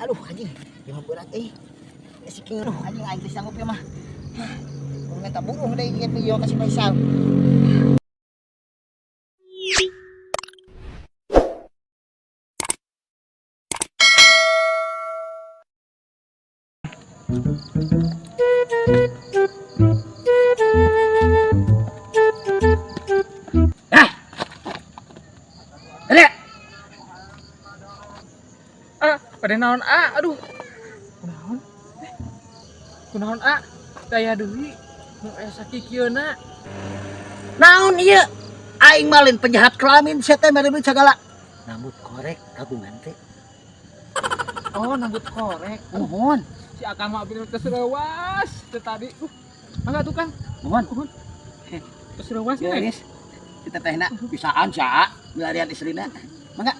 Aduh anjing, ieu mah berat euy. Si King aduh anjing aing teh sanggup ieu mah. Kudu minta buruh deui ieu ieu ka si Faisal. Ah. Dek. Ah, pada naon ah, aduh. Kunaon? Kunaon ah? Daya deui nu aya sakikieuna. Naon ieu? Aing mah lain penjahat kelamin sia teh mere duit sagala. Nambut korek kagungan teh. Oh, nambut korek. Nuhun. Si Akang mah abdi teh seurewas teh tadi. Mangga tuh Kang. Nuhun. Nuhun. Teu seurewas Ya, nih. geus. Kita tehna bisaan sia milarian istrina. Mangga.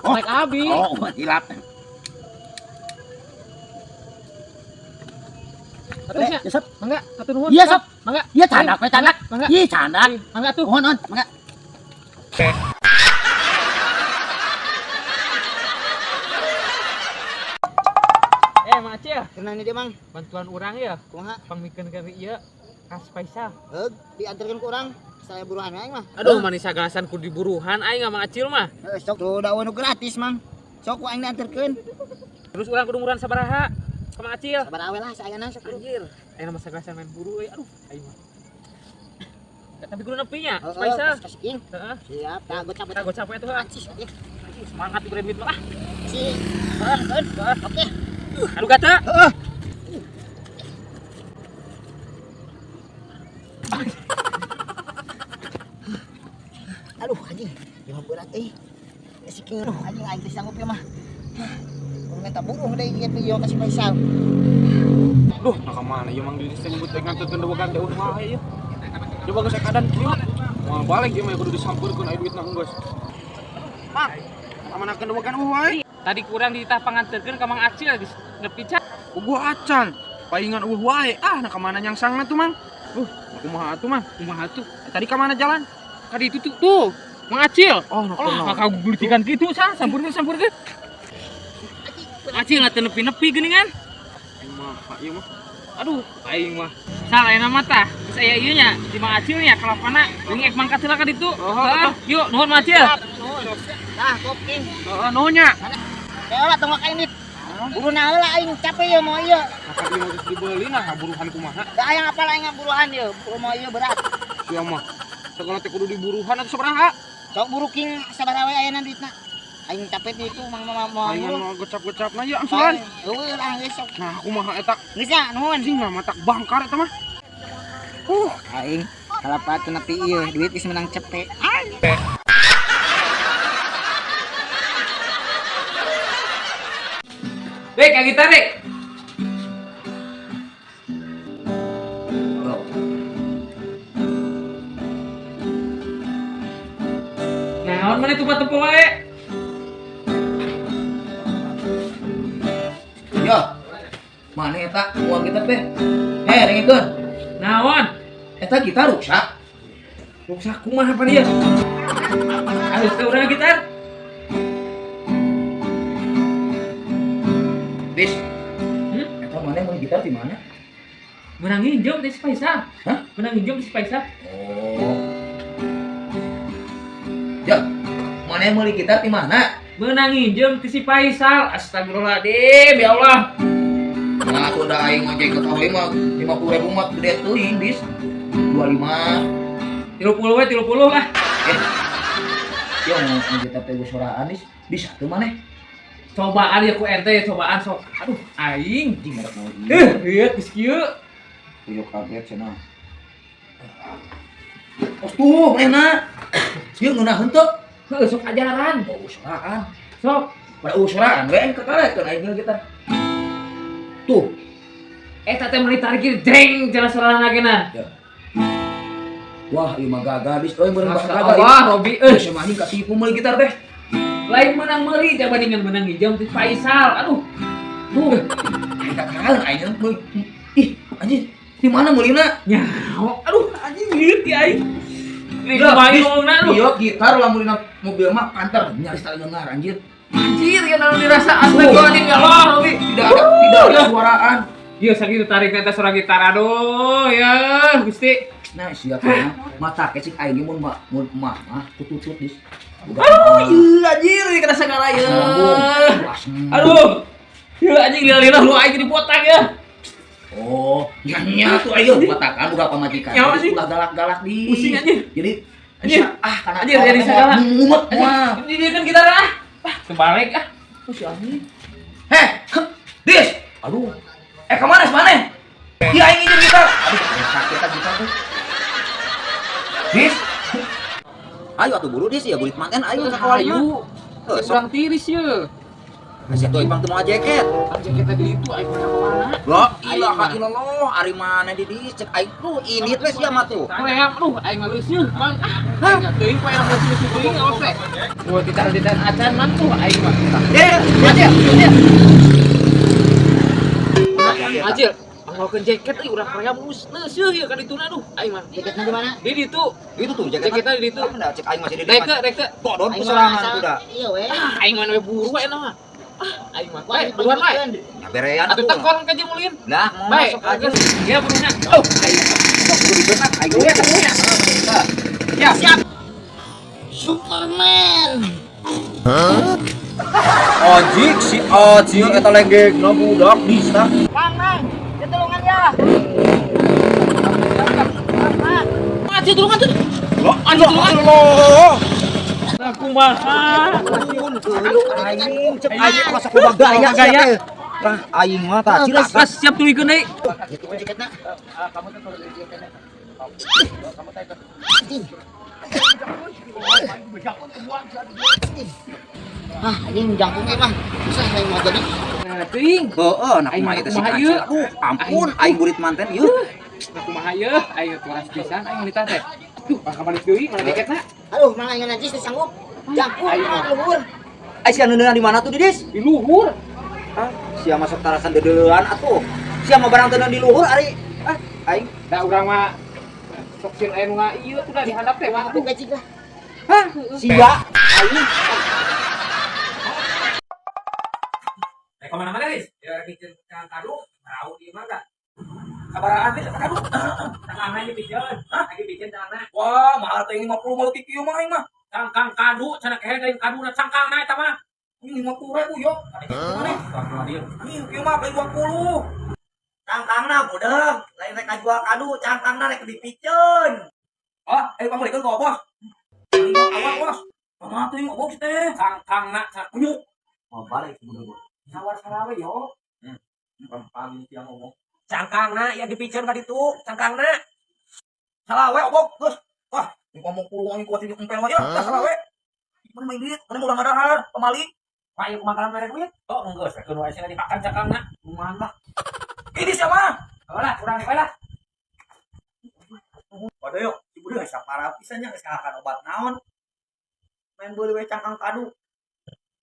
Oh, naik abi. Oh, hilap. Atuh sia. Ya, sob. Mangga, atuh nuhun. Iya, sob. Mangga. Iya, candak we candak. Mangga. Ih, candak. Mangga tuh. Nuhun, nuhun. Mangga. Mang Acil, Kenanya dia, Mang. Bantuan urang ya. Kumaha? Pangmikeun ka ieu kas Faisal. Heug, diantarkeun ku urang. Saya buruhan aing mah. Aduh, manis sagalasan ku diburuhan aing Mang Acil mah. Heeh, sok tuh daun nu gratis, Mang. Sok ku aing diantarkeun. Terus urang kudu nguran sabaraha ka Mang Acil? Sabaraha we lah saayana sok kudu. Anjir, aing mah sagalasan main buru euy. Aduh, aing mah. Tapi kudu nepi nya, Heeh, Faisal. kas king. Heeh. Siap, tah gocap. Tah gocap we tuh. Anjir, anjir. Semangat diberi duit mah. Si. Heeh, oke. Aduh gata. Heeh. Aduh anjing, ieu mah berat euy. Si King aduh anjing aing teh sanggup ieu mah. Kudu minta buruh deui ieu ieu ka si Faisal. Duh, nah kemana ieu Mang Didis teh nyebut teh nganteutkeun dewegan teh eueuh wae ieu. Coba geus kadan kieu. Moal balik ieu mah kudu disampeurkeun aya duitna geus. Mang, kamanakeun dewegan eueuh wae. Tadi kurang dititah panganterkeun ka Mang Acil geus nepi ca. Gua acan. Paingan eueuh wae. Ah, nah kamana nyangsangna tuh, Mang? Kumaha atuh, Mang? Kumaha tuh? Tadi kamana jalan? Tadi itu tuh, Mang Acil. Oh, nah, Alah, kakak gulitikan gitu sah, sampurkeun sampurkeun. Acil nggak nepi-nepi geuningan. Mah, ieu mah. Aduh, aing mah. Salah ayeuna mah tah. Geus aya ieu nya, di Mang Acil nya kalapana deung ek mangkat heula ka ditu. Oh, Yuk, nuhun Mang Acil. Tah, kop King. Heeh, nuhun nya. Teh lah tong aing dit. Buru na heula aing capek ieu mau ieu. Kakak ieu geus dibeli nah buruhan kumaha? Da aya apal aing buruhan ieu, buru mau ieu berat. Sia mah. Segala teh kudu diburuhan atuh sabaraha? Sok buru King sabaraha we ayeuna duitna. Aing capek di itu mang mau Aing mah gocap-gocapna ieu angsulan. Eueuh lah geus sok. Nah, kumaha eta? Geus nya nuhun. Anjing mah matak bangkar eta mah. Aing kalapa teu nepi ieu duit geus menang cepet. Dek, kaki tarik. Naon mana tuh tempo wae? Yo. Mana eta uang kita teh? Ringikeun. Naon? Eta gitar rusak. Rusak kumaha pan ieu? Harus ke urang gitar. Bis. Eta mana meuli gitar di mana? Menang nginjem di si Faisal. Hah? Menang nginjem di si Faisal. Oh. Ya, mana meuli gitar di mana? Menang nginjem di si Faisal. Astagfirullahaladzim, ya Allah. Nah, aku udah aing ngojek ke kawe mah 50.000 mah gede teuing, Bis. 25. 30 we, 30 lah. Ya mau gitar teh geus soraan, Bis. Bisa teu maneh? Cobaan ya ku ente ya cobaan sok. Aduh, aing. Anjing merek naon ieu? Lihat geus kieu. Puyok kaget cenah. Oh, tuh, enak. Ieu ngeunaheun teu? Heuh, sok ajaran. Oh, soraan. Sok. Pada usuraan we aing kekalekeun aing gitar. Tuh. Eta teh meuli tarik ieu jreng cenah sorana gena. Ya. Wah, ieu mah gagal Bis euy meureun Masya gagal. Allah, Robi euy. Euy, mah anjing katipu meuli gitar teh. Lain menang meuli jabandingan menang nginjem ti Faisal. Aduh. Tuh. Aing kakareun aing meuli. Ih, anjing di mana meulina? Nyaho. Aduh, anjing lieur ti aing. Ini kumaha ngomongna lu? Iya, gitar lamun dina mobil mah kantor nyaris tak dengar anjir. Anjir, ya naon dirasa astagfirullahaladzim ya Allah, Robi. Tidak ada suaraan. Iya, sakitu tarik eta suara gitar aduh, ya Gusti. Nah, siapa ya? Mata kecik aing mun mah mun mah mah kututut dis. Aduh, iya anjir, kena segala ya. Aduh. Ya anjing lila-lila lu aing jadi botak ya. Oh, nya tuh ayo botakan udah pamajikan. Ulah galak-galak di. Pusing anjir. Jadi anjir ah kana anjir jadi segala. Mumet mah. Ini kan gitar ah. Ah, terbalik ah. Oh, si anjing. Heh, Dis. Aduh. Kemana mana? Iya aing ini gitar. Aduh, sakit gitar tuh. Dis. Ayo atuh buru Dis ya gurit manten ayo sakawali mah. Heuh, urang tiris ye. Masih tuh Ipang teu mau jaket. Jaket tadi itu aing mana kemana? La ilaha illallah, ari mana di Dis cek aing tuh ini teh sia mah tuh. Ream aduh aing mah leuseut Mang. Ah, teuing poe anu leuseut teuing awas teh. Gua titan-titan acan mang tuh aing mah. Acil, acil. Acil, panglokeun jaket euy urang ream leuseut ieu ka dituna aduh aing mah. Jaketna di mana? Di ditu. Itu tuh jaketna. Jaketna di ditu. Nah, cek aing masih di Rek rek. Bodon ku sorangan tuh da. Iya we. Aing mah we buru we mah. Ah, aing mah. Bae, buruan bae. Ya berean atuh tekor ka jeung ulin. Lah, bae. Ya burunya. Oh, aing sok kudu dibenak aing. Ya, siap. Superman. Hah? Ojik si Ojik eta lenggegna budak bisa. Mang, mang, ditulungan ya. Acil tulungan tuh. Anjir tulungan. Allah. Aku kumaha. Aing cek aing masa kudu gaya gaya. Tah aing mah tah cilaka. Siap tuluykeun deui. Jaketna. Kamu teh kudu jaketna. Kamu teh. Ah, anjing jangkung mah. Susah aing mau jadi. Nah, teuing. Heeh, nah kumaha eta si Acil. Aduh, ampun aing burit manten ieu. Nah kumaha ieu? Aing turas pisan aing wanita teh. Duh, bakal balik deui mana jaketna? Aduh, mang aing najis teu sanggup. Jangkung di luhur. Ai sia neundeunna di mana tuh, Didis? Di luhur. Hah? Sia masuk tarasan deudeuan atuh. Sia mah barang teu di luhur ari. Ah, aing da urang mah sok sieun aya nu ieu tuh da di handap teh mah atuh gacik lah. Hah? Sia aing. Rek mana-mana, Dis? Ya bikin kadu, tahu di mana? Kabar artis kadu. Tangan ini pijeun. Lagi bikin tangan. Wah, mahal teh 50 malu kieu mah aing mah. Cangkang kadu, cenah kehe lain kaduna cangkangna eta mah. Ini 50.000 yo. Hah? Ini kieu mah beli 20. Cangkangna budak, lain rek ngajual kadu, cangkangna rek dipiceun. Ah, pamrikeun ka bos. Awak bos. Mama tuh yang bos teh. Cangkangna sakunyuk. Oh, balik budak. Nawar sarawe yo. Pami tiang ngomong. Cangkangna ya dipiceun ka ditu, cangkangna. Salah we obok geus. Wah, ngomong puluh aing kuat ini empel wae ya, salah we. Mana main duit, mana ulah ngadahar, pamali. Wah, ieu kumaha mere duit? Oh, geus, rek wae cenah dipakan cangkangna. Lumayan lah. Ini siapa? Lah, kurang we lah. Waduh yuk, ibu geus sapara pisan nya geus kalakan obat naon. Main beuli we cangkang kadu.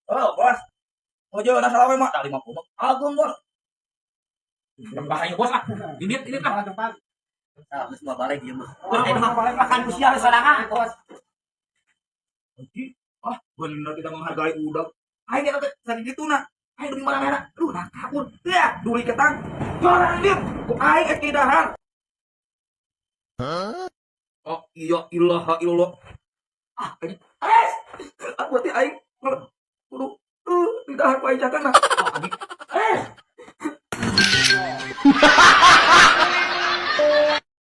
Oh, bos. Ojo lah salah we mah, 50 mah. Agung, bos. Lembah ayo bos lah. Ini lah. Ah, geus mah balik ieu mah. Wah, ini mah balik makan usia sorangan, bos. Ah, bener kita menghargai udah. Aing eta teh sakitu na. Aing demi mana merah. Aduh, nah kabur. Ya, duri ketang. Jorang dia. Ku aing ek dahar. Hah? Oh, iya ilaha illallah. Ah, aing. Ares. Ah, berarti aing kudu di dahar ku aing cangkangna. Ah, anjing. Ares.